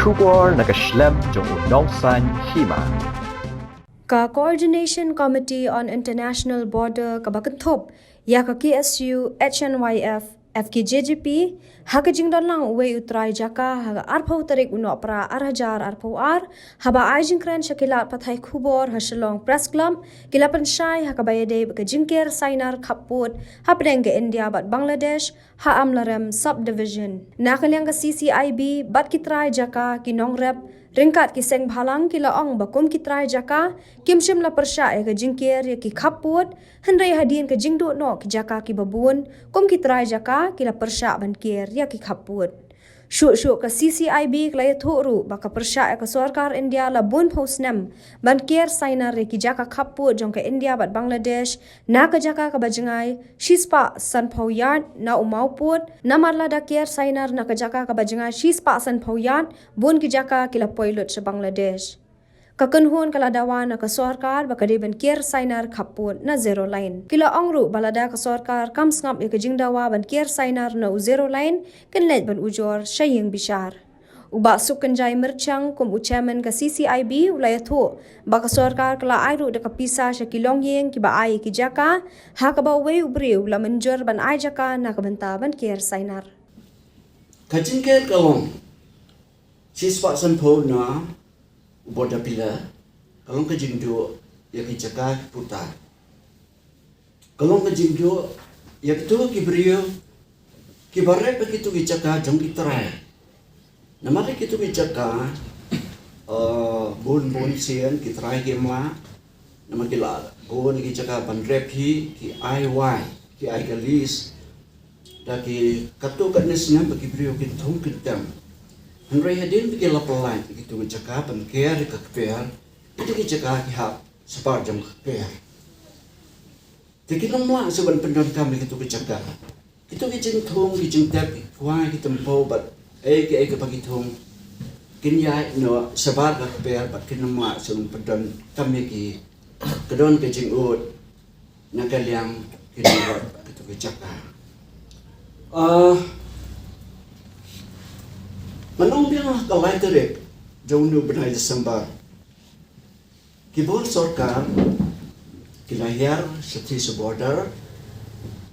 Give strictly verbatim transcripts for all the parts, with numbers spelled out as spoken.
Khubor na ka shlem jong u nongsaiñ hima. Ka Coordination Committee on International Border kaba kynthup ïa ka K S U, H N Y F, F K J G P, ha ka jingdon lang uwei u trai jaka ha ka arphew tarik u Nohprah ar hajar arphew ar, haba ai jingkren sha ki lad pathai khubor ha Shillong Press Club, ki la pynshai ha kaba ïadei bad ka jingker sainar khappud hapdeng ka India bad Bangladesh ha Amlarem Subdivision. Na ka liang ka C C I B bad ki trai jaka, ki nongrep ryngkat ki seng bhalang ki la ong ba kum ki trai jaka kim shym la pyrshah ïa ka jingker ïa ki khappud, hynrei hadien ka jingduh noh ki jaka kiba bun, kum ki trai jaka ki la pyrshah ban ker ïa ki khappud. Shuh shuh ka C C I B ka la ïathuh ruh ba ka pyrshah ïa ka sorkar India la bun phew snem ban ker sainar ïa ki jaka khappud jong ka India bad Bangladesh, na ka jaka kaba jngai shispah sanphew yard na u mawpud, namar lada ker sainar na ka jaka kaba jngai shispah sanphew yard, bun ki jaka ki la poi lut sha Bangladesh. Ka kynhun ka la dawa na ka sorkar ba ka dei ban ker sainar khappud na zero line. Ki la ong ruh ba lada ka sorkar kam sngap ïa ka jingdawa ban ker sainar na u zero line, kin leit ban ujor sha ïing bishar. U Bah Sukynjai Myrchang kum u chairman ka C C I B u la ïathuh ba ka sorkar ka la ai ruh da ka pisa sha ki longïing kiba ai ïa ki jaka, ha kaba uwei u briew u la mynjur ban ai jaka na ka bynta ban ker sainar. Ka jingker ka long shispah sanphew na u border pillar, ka long ka jingduh ïa ki jaka ki puta. Ka long ka jingduh ïa kito ki briew kiba rep ïa kito ki jaka jong ki trai. Namar ïa kito ki jaka, eh, bun bun sien ki trai kim lah, namar ki la bun ki jaka ban rep hi, ki ai wai, ki ai ka lease. Da ki katto katne snem ba ki briew kin thung kin tem. Hynrei hadien ba ki la pynlait ïa kito ki jaka ban ker ïa ka kper, kito ki jaka ki hap shabar jong ka kper. Te kin ym lah shuh ban pyndonkam ïa kito ki jaka. Kito ki jingthung, ki jingtep, ki kwai, ki tympew bad ei ki ei kiba ki thung, kin ïaid noh shabar ka kper bad kin ym lah shuh ban pyndonkam ïa ki. Ka don ka jingud na ka liang ki nongrep kito ki jaka. Ah, ngan ong biang ha ka lai tarik jong une u bnai December, ki bor sorkar ki la hiar shathie sha border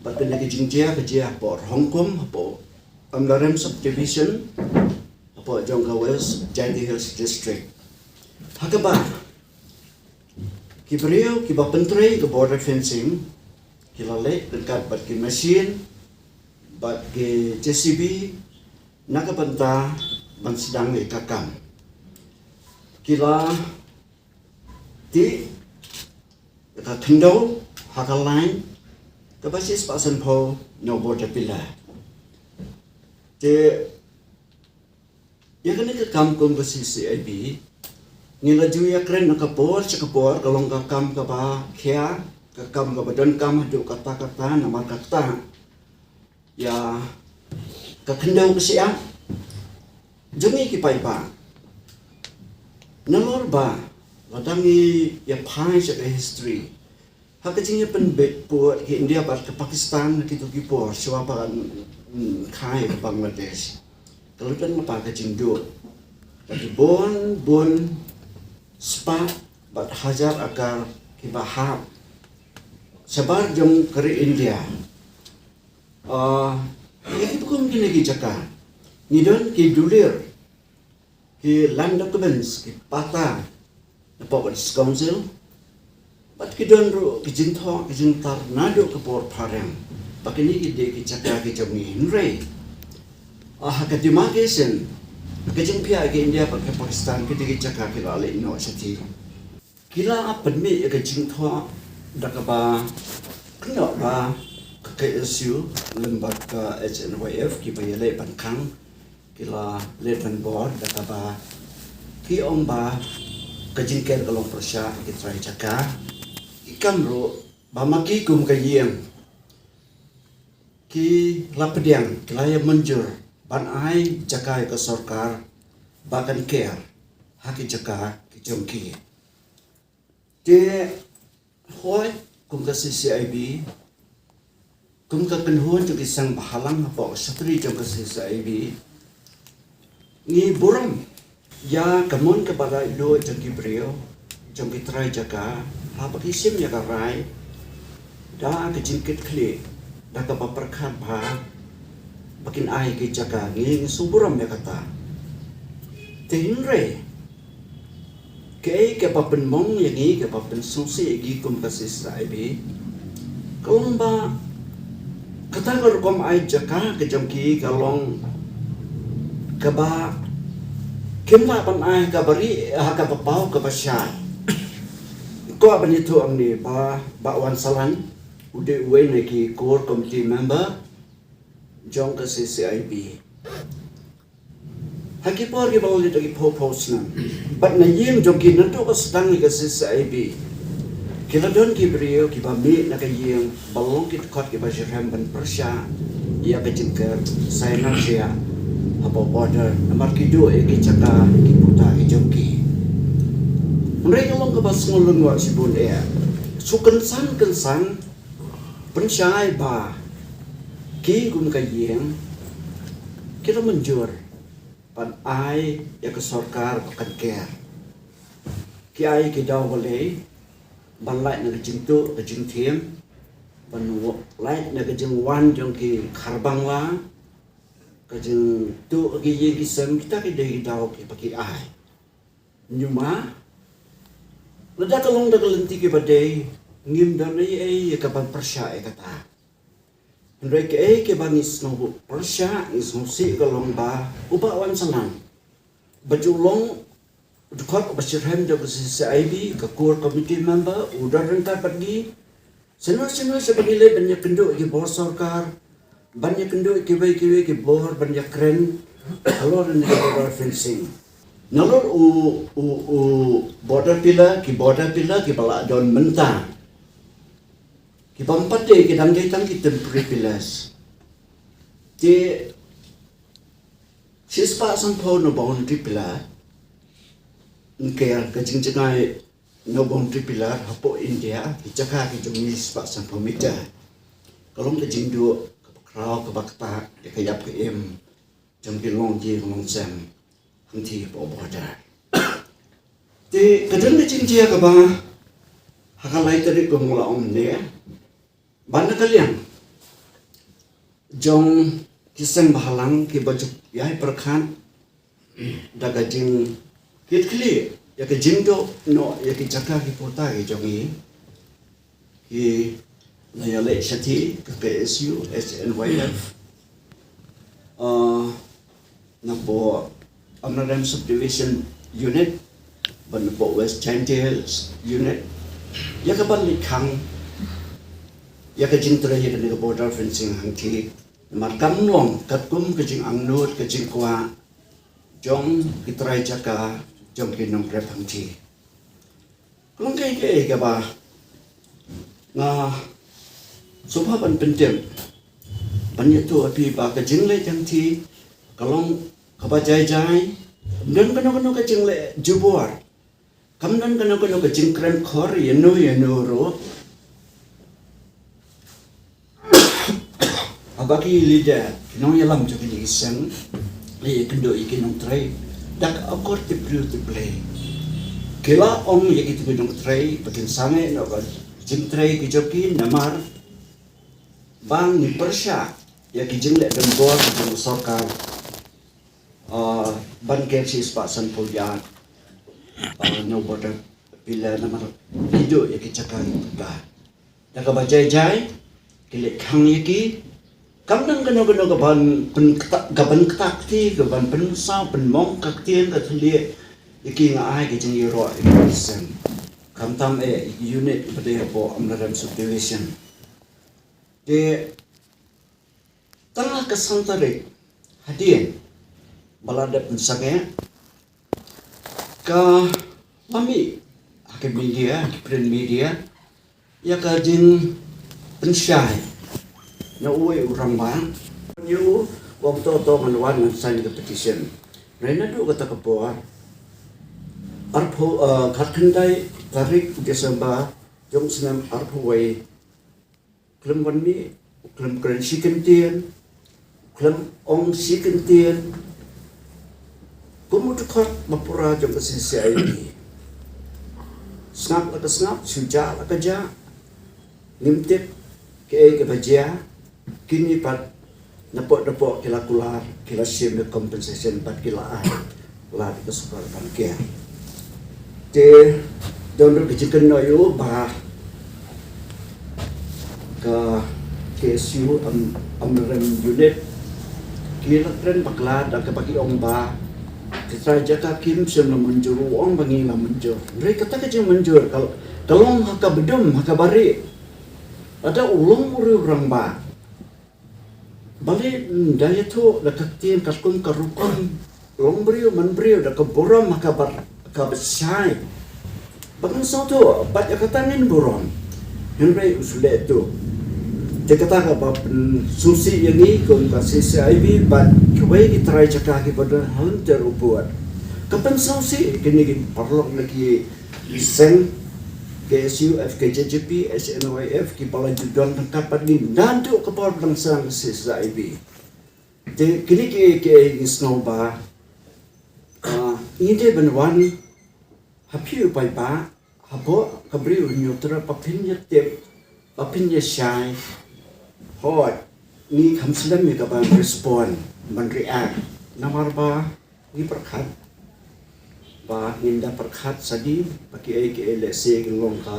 bad kane ka jingjia ka jia hapoh Rongkum, hapoh Amlarem Subdivision, hapoh jong ka West Jaintia Hills District. Ha kaba ki briew kiba pyntrei ka border fencing ki la leit ryngkat bad ki machine bad ki J C B na ka bynta ban sdang ïa ka kam. Ki la tih ïa ka khyndew ha ka line kaba shispah sanphew na u border pillar. Te ïa kane ka kam kum ka C C I B ngi la ju ïakren na ka por sha ka por, ka long ka kam kaba khia, ka kam kaba donkam haduh katta katta, namar kata ïa ka khyndew ka shyiap jong ngi ki paidbah. Nalor ba lada ngi ïa phai sha ka history, ha ka jingïapynbeit pud ki India bad ka Pakistan ha kito ki por shuwa ba kan, mm, kha ïa ka Bangladesh, ka la don lypa ka jingduh. Ka la bun bun spah bad hajar acre kiba hap shabar jong ka ri India. Ah, ïa kiba kum kine ki jaka ngi don ki dulir, ki land documents, ki patta na Province Council. Bad ki don ruh ki jingthoh ki jingtar naduh ka por phareng ba kine ki dei ki jaka ki jong ngi, hynrei, ah, ha ka demarcation, ha ka jingphiah ka India bad ka Pakistan, kine ki jaka ki la leit noh shathie. Ki la pynmih ïa ka jingthoh da kaba kynnoh ba ka K S U lem bad ka H N Y F kiba ïaleh ban khang ki la leit ban bor da kaba ki ong ba ka jingker ka long pyrshah ki trai jaka. Ki kam ruh ba ma ki kum ka ïing ki la pdiang, ki la ïa mynjur ban ai jaka ïa ka sorkar ba kan ker ha ki jaka ki jong ki. Te hooid, kum ka C C I B, kum ka kynhun jong ki seng bhalang hapoh shatri jong ka C C I B, ngi burom ïa ka mon kaba laitluid jong ki briew, jong ki trai jaka, haba ki shim ïa ka rai da ka jingkitkhlieh, da kaba pyrkhat bha ba kin ai ki jaka, ngi ngi sngewburom ïa kata. Te hynrei kaei kaba pynmong ïa ngi, kaba pynsngewsih ïa ngi kum ka C C I B ka long ba kata ka rukom ai jaka ka jong ki ka long kaba kim lah ban ai ha kaba rieh, ha kaba paw, kaba shai. Ko ban ïathuh hangne ba Bah Wansalan u dei uwei na ki core committee member jong ka C C I B. Ha ki por kiba la leit da ki phew phew snem, bad na ïing jong ki naduh ba sdang ïa ka C C I B, ki la don ki briew kiba mih na ka ïing ba long ki dkhot kiba shitrhem ban pyrshah ïa ka jingker sainar sha haba border, namar ki duh ïa ki jaka, ki puta ki jong ki. Hynrei ka long kaba sngewlyngngoh shibun eh, shu kynsan kynsan pynshai ba ki kum ka ïing ki la mynjur ban ai ïa ka sorkar ba kan ker. Ki ai ki daw balei ban lait na ka jingtuh ka jingthiem, ban wa-, lait na ka jingwan jong ki kharbangla, ka jingtuh ki ïing ki sem, kita ki dei ki daw kiba ki ai. Ngi ma, lada ka long da ka lynti kiba dei, ngim don ei ei ïa ka ban pyrshah ïa kata. Hynrei kaei kaba ngi sngew pyrshah, ngi sngewsih ka long ba u Bah Wansalan, ba ju long u dkhot ba shitrhem jong ka C C I B, ka core committee member, u don ryngkat bad ngi. Sngewsih sngewsih ba ngi leit ban ïakynduh ïa ki bor sorkar, ban ïakynduh ïa kiwei kiwei ki bor ban ïakren halor kane ka border fencing. Nalor u, u, u border pillar, ki border pillar kiba la don mynta, kiba ym pat dei, ki dang dei tang ki temporary pillars. Te shispah sanphew na boundary pillar, ngker ka jingjngai na boundary pillar hapoh India, ki jaka ki jong ngi shispah sanphew meter. Ka long ka jingduh kaba khraw, kaba ktah ïa ka ïap ka im jong ki longïing longsem hangtei hapoh border. Te ka don ka jingjia kaba ha ka lai tarik, kumba la ong mynne, ba na ka liang jong ki seng bhalang kiba ju ïai pyrkhat da ka jingkitkhlieh ïa ka jingduh noh ïa ki jaka ki puta ki jong ngi, ki la ïaleh shathie ka K S U, H N Y F, ah, napoh Amlarem Subdivision Unit bad napoh West Jaintia Hills Unit, ïa ka ban leit khang ïa ka jingtrei ïa kane ka border fencing hangtei. Namar kam long katkum ka jingangnud, ka jingkwah jong ki trai jaka, jong ki nongrep hangtei. Ka long kaei kaei kaba nga sngewbha ban pyntip, ban ïathuh ha phi ba ka jingleit hangtei ka long kaba jai jai. Ym don kano kano ka jingleh jubor, kam don kano kano ka jingkrem khor ïano ïano ruh. Haba ki leader, ki nongïalam jong kine ki seng, ki ïakynduh ïa ki nongtrei da ka akor tip briew tip Blei, ki la ong ïa kito ki nongtrei ba kin sangeh noh ka jingtrei ki jong ki, namar ba ngi pyrshah ïa ki jingleh donbor ki jong ka sorkar, ah, ban ker shispah sanphew ïa, ah, na u border pillar, namar ki duh ïa ki jaka ki puta. Da kaba jai jai ki leit khang ïa ki. Kam don kano kano ka ban pynktah, ka ban ktah kti, ka ban pynsaw pynmong ka ktien ka thylliej ïa ki. Nga ai ka jingïaroh ïa ki seng, khamtam eh ïa ki unit ba dei hapoh Amlarem Subdivision. Te tang ha ka san tarik hadien ba la dep pynsangeh, ka la mih ha ki media, ha ki print media, ïa ka jingpynshai na uwei u rangbah, ïa u ong to to ngan wan ngan sign ka petition. Hynrei naduh kata ka por, arphew, eh, khatkhyndai tarik December jong u snem arphew wei, khlem wan mih, khlem kren shi kyntien, khlem ong shi kyntien. Kum Mut khot ba pura jong ka C C I B. Sngap la ka sngap, shu jah la ka jah. Ngim tip kaei kaba jia. Kine pat napoh napoh ki la kular, ki la shim ïa compensation bad ki la ai. La ka sorkar ban kiar. Te don ruh ka jingkynnoh ïa u ba ka K S U Am-, Amlarem Unit ki la kren bakla da kaba ki ong ba ki trai jaka kim shym la mynjur, u ong ba ngi la mynjur. Hynrei kata ka jingmynjur ka, ka long ha kaba dum, ha kaba rieh. Lada u long u riew rangbah, balei ym da ïathuh da ka ktien katkum ka rukom long briew man briew da ka burom ha kaba, kaba shai. Ba ngin sngewthuh bad ïa kata ngin burom. Hynrei u shu leh tuh. Te kata kaba pynsngewsih ïa ngi kum ka C C I B bad kiwei ki trai jaka kiba don ha lynter u Bhoi. Ka pynsngewsih ïa kine ki paralok na ki seng K S U, F K J J P, H N Y F, kiba la ju don ryngkat bad ngi naduh ka por ba dang sdang ka C C I B. Te kine ki, ki, ngi sngew ba, ah, ngi dei ban wan ha phi u paidbah, hapoh ka Bri u Hynñiewtrep, ba phin ïa tip, ba phin ïa shai. Hooid, ngi kham slem ïa ka ban respond, ban react. Namar ba ngi pyrkhat ba ngin da pyrkhat shadien ba kiei kiei lehse kin long ka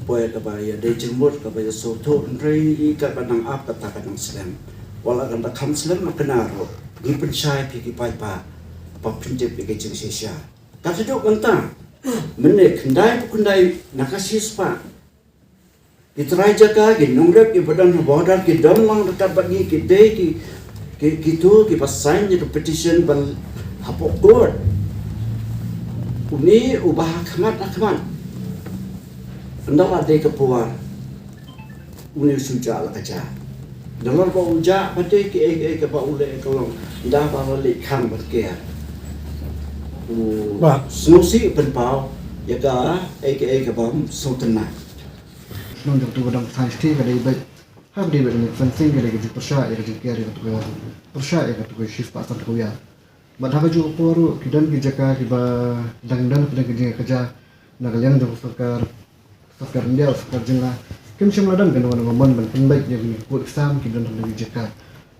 poi kaba ïadei jingmut, kaba ïasngewthuh, hynrei ngi katba nang ap kata ka nang slem. Wat la kan da kham slem ma kane ruh, ngi pynshai phi ki paidbah ba phin tip ïa ka jingshisha. Ka tduk mynta, mynne khyndai phew khyndai na ka shispah ki trai jaka, ki nongrep kiba don ha border ki don lang ryngkat bad ngi, ki dei ki, ki, kito kiba sign ïa ka petition ban hapoh court. Une uba ha khmat ha khmat, ynda la dei ka por, une u shu jah la ka jah. Nalor ba u jah pat te kiei kiei kaba u leh ka long, ynda ba la leit khang bad kiar. U Bah. Sngewsih pynpaw ïa kaei kaei kaba ym sngewtynnat. Nong jong tu ka dang science ti ka dei bad ha ka dei bad ka fencing ka dei ka jingpyrshah ïa ka jingkiar ïa ka tu ka, pyrshah ïa ka tu ka shift pa san ka wia. Bad ha ka juh ka por ruh ki don ki jaka kiba dang don ka dang ka jingkyrkhu na ka liang jong ka sorkar, sorkar India, sorkar jylla. Kim shym la don kano kano ka mon ban pynbeit ïa kine ki kut ki sam ki don ha ki jaka.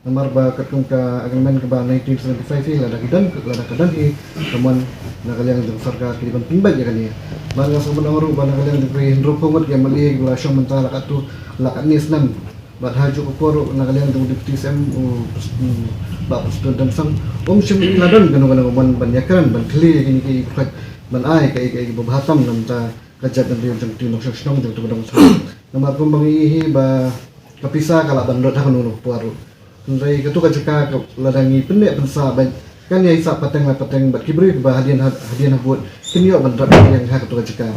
Namar ba katkum ka agreement kaba nineteen seventy-five hi, lada ki don, lada ka don hi ka mon na ka liang jong sorkar ki dei ban pynbeit ïa kane. Bad nga sngewbha ban ong ruh ba na ka liang jong ki hynriew phew ngut ki M L A kiba la shong mynta la katto, la katne snem. Bad ha juh ka por ruh na ka liang jong u Deputy C M u, u Bah Prestone Tynsong, um shym la don kano kano ka mon ban ïakren, ban kylli ïa kine ki, ban ai kaei kaei kaba bha tam na ka bynta ka jaitbynriew jong ki nongshong shnong jong tu ka dong shnong. Namar kumba ngi ïohi ba ka pisa ka lah ban lut ha kano kano ka por ruh. Hynrei katu ka jaka ka, lada ngi pynneh pynsah bad kan ïai sah pateng la pateng bad ki briew kiba hadien ha, hadien habud kin ïoh ban rep ïa ha katu ka jaka.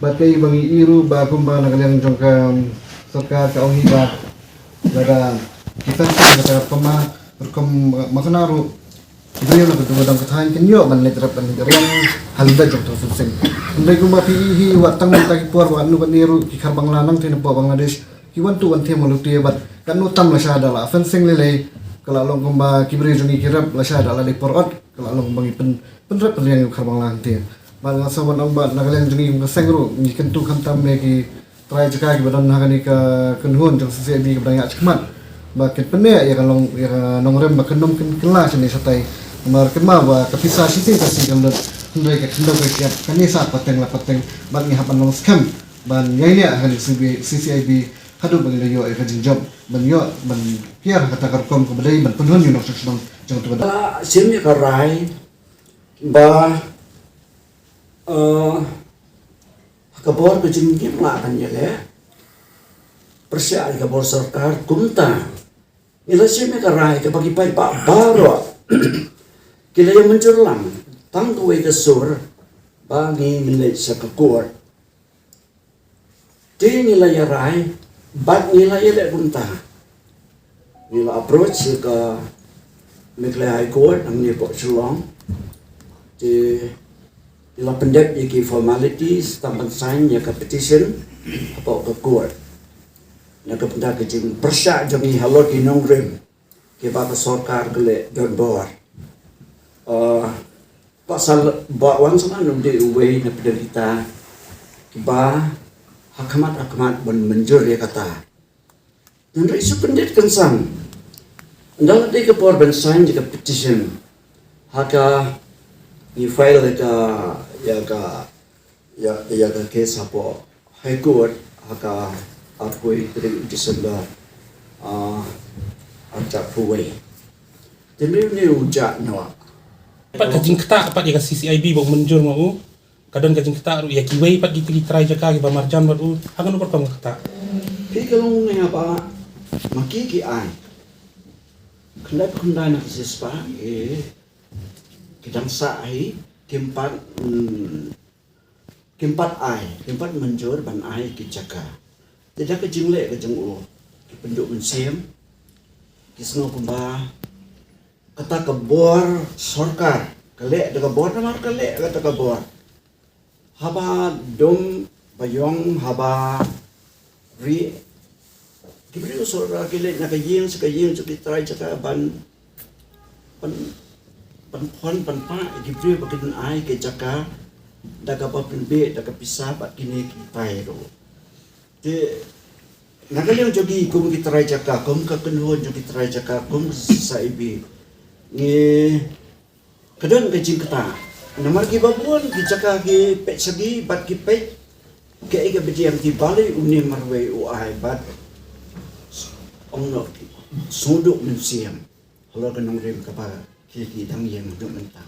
Bad kaei ba ngi ïohi ruh ba kumba na ka liang jong ka sorkar ka ong hi ba lada ki fencing kata ka rukom, rukom ma kane ruh ki briew na katu ka dong ka thaiñ kin ïoh ban leit rep ban leit riang ha lyndet jong katu ka fencing. Hynrei kumba phi ïohi hi, wat tang mynta ki por, wat katno katne ruh ki Khar Bangla nangtei napoh Bangladesh ki wan tuh wan them ha lute bad katno tam lashai da la fencing lei lei, ka la long kumba ki briew jong ngi ki rep lashai da la dei por ot, ka la long kumba ngi pyn, pynrep pynriang ïa u Khar Bangla hangtei. Bad nga sngewbha ban ong ba na ka liang jong ngi kum ka seng ruh ngi kyntu khamtam ïa ki trai jaka kiba don ha kane ka kynhun jong C C I B kiba dang ïaid shakhmat ba kin pynneh ïa ka long, ïa ka nongrim ba kan ym kin kylla shane shatai. Namar kynmaw ba ka pisa shiteng ka sngi kan lut, hynrei ka khyndew ka shyiap kan ïai sah pateng la pateng bad ngi hap ban long skhem ban ïaineh ha kane ka C C I B haduh ba ngin da ïoh ïa ka jingjop ban ïoh ban kiar ha kata ka rukom kaba dei ban pynhun ïa u nongshong shnong jong tu ka dong. Shim ïa ka rai ba, eh, ha ka bor ka jingim la kan ïaleh pyrshah ïa ka bor sorkar. Kumta ngi la shim ïa ka rai kaba ki paidbah baroh ki la ïa mynjur lang tang kawei ka sur ba ngi ngin leit sha ka court. Te ngi la ïa rai bad ngi la ïa leh kumta. Ngi la approach ïa ka Meghalaya High Court hangne hapoh Shillong. Te ngi la pyndep ïa ki formalities tang ban sign ïa ka petition hapoh ka court na ka bynta ka jingpyrshah jong ngi halor ki nongrim kiba ka sorkar ka leh donbor. Ah, Pasal Bah Wan Sangma u dei uwei na pdeng kita kiba ha khmat ha khmat ban mynjur ïa kata. Hynrei shu pyndit kynsan. Ynda la dei ka por ban sign ïa ka petition, ha ka ngi file ïa ka, ïa ka, ïa, ïa ka case hapoh High Court ha ka arphew tarik December, ah, arphew wei. Te une u jah noh. Pat ka jingktah pat ïa ka C C I B ba u mynjur ma u. Ka don ka jingktah ruh ïa kiwei pat kita ki trai jaka kiba marjan bad u. Ha kano ka rukom ka ktah? Phi ka long ne haba ma ki ki ai. Khyndai khyndai na ka shispah, eh, ki dang sah hi, kim pat, mm, kim pat ai, kim pat mynjur ban ai ki jaka. Te da ka jingleh ka jong u, ki pynduh mynsiem, ki sngew kumba kata ka bor sorkar ka leh da ka bor, namar ka leh kata ka bor. Haba dum ba ïong, haba rieh, ki briew sorkar ki leit na ka ïing sha ka ïing jong ki trai jaka ban, ban, ban phon, ban pah ïa ki briew ba kin ai ki jaka da kaba pynbeit da ka pisa bad kine ki paidbah ruh. Te na ka liang jong ki kum ki trai jaka, kum ka kynhun jong ki trai jaka, kum ka C C I B, ngi, ka don ka jingktah. Namar kiba bun ki jaka ki peit sha ki bad ki peit kaei kaba jia, ki balei une marwei u ai bad ong noh ki sngewdon mynsiem halor ka nongrim kaba ki, ki dang ïeng haduh mynta.